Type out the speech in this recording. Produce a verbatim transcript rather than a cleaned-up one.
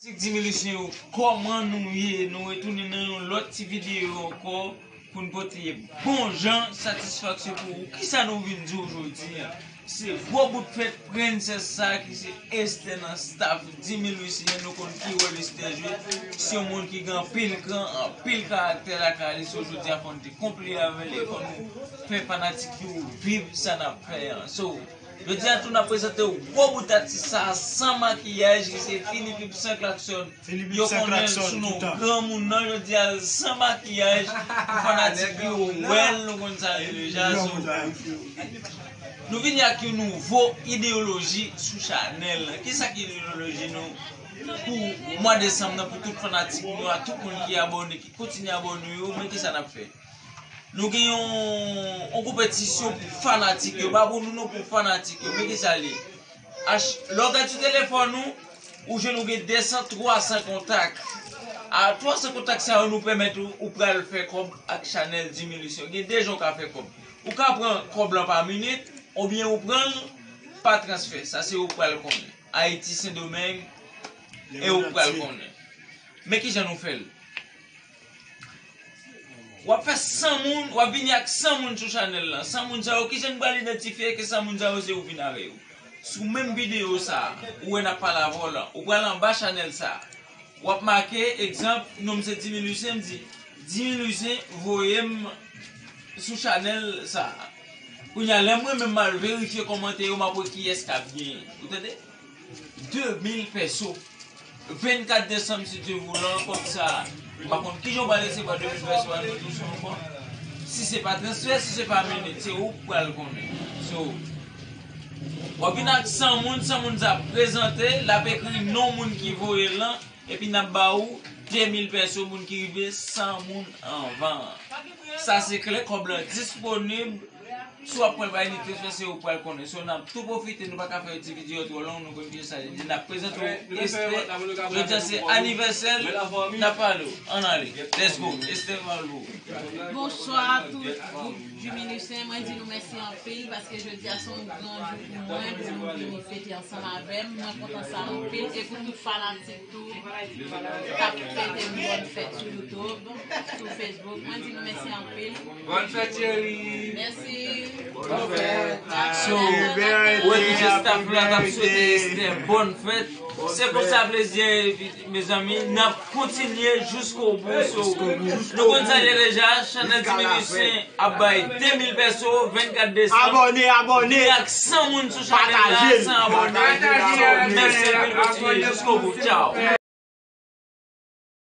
Fanatik Dimilisyon yo, kòman nou ye? Nou retounen nan yon lòt ti videyo ankò pou n pote bon jan satisfaksyon pou ou. Kisa nou vin di w jodi a? Se gwo bout fèt prensès sa ki se Esther nan staff Dimilisyon. Nou konn ki wòl Esther jwe. Se yon moun ki gen anpil kran, anpil karaktè lakay li. So jodi a fò n te konple avè l e fò nou fè fanatik yo viv sa n ap fè an. So, jodi a tou n ap prezante w gwo bout atis sa a san makiyaj, ki se Philippe Yves Sans Klaxon. Yo konnen l sou non granmoun nan, jodi a l san makiyaj, pou fanatik yo wè l, nou konn sa l ye deja. So, nou vini ak yon nouvo ideyoloji sou chanèl lan. Kisa ki ideyoloji nou pou mwa desanm nan, pou tout fanatik nou a, tout moun ki abòne, ki kontinye abòne yo, men kisa n ap fè? Nou gen yon, yon konpetisyon pou fanatik yo. Pa pou nou non, pou fanatik yo. Men kisa l ye? Ach-, lè w gade sou telefòn ou, ou jwenn ou gen de san, twa san kontak. A twa san kontak sa yo, nou pèmèt ou, ou pral fè kòb ak chanèl Dimilisyon. Gen de jan w ka fè kòb. Ou ka pran kòb lan pa minit, oubyen ou pran l pa transfè. Sa se ou k pral konnen. Ayiti, Sendomeng, e ou k pral konnen. Men kijan nou fè l? W ap fè san moun, w ap vini ak san moun sou chanèl lan. San moun sa yo, kijan n pral idantifye ke san moun sa yo se ou vin avè yo? Sou menm videyo sa a, ou wè n ap pale avè w lan, ou pral anba chanèl sa a. W ap make, egzanp, non m se Dimilisyon, m di, Dimilisyon voye m sou chanèl sa a. Kounye a, lè mwen menm m al verifye kòmantè yo, m ap wè kiyès k ap genyen. Ou tande? De mil pèso. Vennkat desanm, si Dye voulan, kòb sa a. M pa konn kijan w pral resevwa de mil pèso a, nou di w sa ankò. Si se pa transfè, si se pa minit, se ou k pral konnen. So, w ap vin ak san moun, san moun sa ap prezante, l ap ekri non moun ki voye l lan, epi n ap ba ou de mil pèso, moun ki rive san moun anvan an. Sa se klè, kòb lan disponib. Si w ap pran bay ni transfè, se ou k pral konnen. So, n ap tou pwofite, nou pa ka fè ti videyo twò long, nou konn kijan sa ye. N ap prezante w Esther. Jodi a se anivèsè l, n ap pale w. Ann ale. Let's go. Esther Valbo. Bonswa tout gwoup Dimilisyen. Mwen di nou mèsi anpil paske jodi a se yon gran jou pou mwen, pou nou vini fete ansanm avè m. Mwen kontan sa anpil e pou tout fanatik tou k ap fete m bòn fèt sou YouTube, sou Facebook. Mwen di nou mèsi anpil. Bòn fèt, cheri. Mèsi. Bòn fèt. So, ou wè ki se staff la k ap swete Esther bòn fèt. Se konsa plezi a ye, mezanmi. N ap kontinye jiskobou. So, nou konn sa ye deja, chanèl Dimilisyen ap bay de mil pèso, vennkat desanm. Abòne, abòne. Vini ak san moun sou chanèl la, san abòne. Pataje l. Mèsi anpil, kontinye jiskobou. Tchaw.